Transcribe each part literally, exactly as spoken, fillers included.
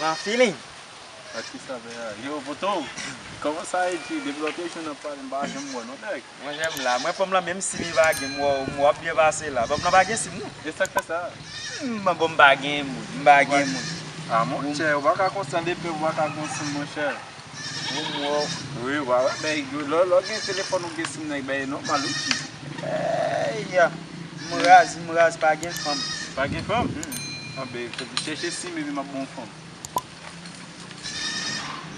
Pran feeling. Ak kisa, bè? Yo, poto, kòman sa ye, G? Depi lòt jou n ap pale, m pa janm wè non, nèg. Mwen, jan m la. Mwen, fanm lan, menm si li pa gen, m wè w, m wè w ap byen pase la. Fanm lan pa gen sim, non. E sa k fè sa? Hmm, bon, m pa gen moun, m pa gen moun. Ah, monchè, ou pa ka konsa, depi ou pa ka gen sim, monchè. Ou m wè w. Wi, ou pa wè, bèy, lè, lè w gen telefòn ou gen sim, nèg, bèy, e nòmal, wi, G. Ey, ya. M raz, m raz, pa gen fanm. Pa gen fanm? Hmm. Anben, chèche sim, epi m ap ba w fanm.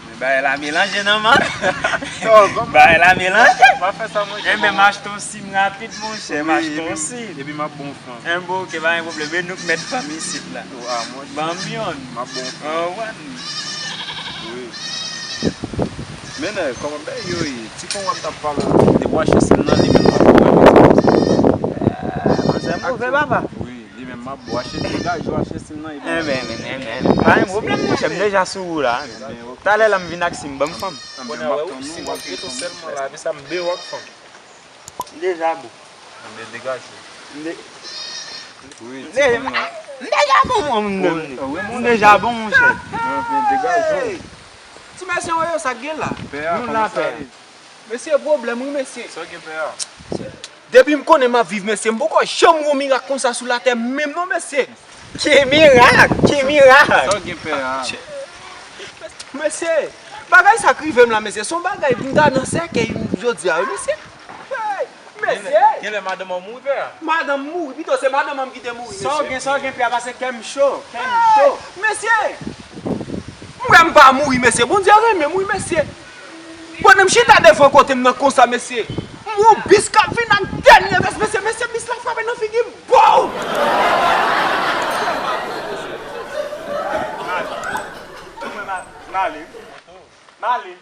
Men bagay la melanje non, man. Bagay la melanje. Pa fè sa, monchè. Enben, m achte yon sim rapid, monchè. M achte yon sim. Epi m ap ba w fanm. Enben, oke, pa gen pwoblèm. E nou k mèt fanm isit la. Ban m yonn. M ap ba w fanm. Wi. Men, nèg, kòman bagay yo ye? Ti fanm w ap t ap pale la, depi w achte sim nan, li menm l ap ba w fanm. Manzè move, papa. Wi. Li menm m ap bo achte degaje w achte sim nan epi. Enben, enben, enben, enben. Pa gen pwoblèm, monchè, m deja sou ou la. Enben, oke. Talè la m vin ak sim, ban m fanm. Enben, m ap tann ou, w ap jwenn fanm, monchè. Sèlman la, epi sa m bewo ak fanm. M deja bon. Enben, degaje w. M de- Wi, m deja bon, mon, m deja bon, monchè. Enben, degaje w. Ti mesye, yo, sa k gen la? Pè a, kòman sa ye? Mesye, pwoblèm, wi, mesye. Sa w gen, pè a? Depi m konnen m ap viv, mesye, m poko janm wè yon mirak konsa sou latè menm non, mesye. Ki mirak? Ki mirak? Sa w gen, pè a? Mesye, bagay sa k rive m la, mesye, se yon bagay m ta nan sèkèy jodi a, wi, mesye. Hey, mesye. Genlè madanm an mouri, pè a? Madanm mouri, pito se madanm an m ki te mouri, mesye. Sa w gen, sa w gen, pè a, pase kè m cho, kè m cho. Mesye, m wè m pa mouri, mesye, Bondye renmen m, wi, mesye. Pandan m chita devan kote m nan konsa, mesye, m wè yon bis k ap vin ak dènye vès, mesye, mesye, bis la frape nan figi m, bow! M ale. M ale.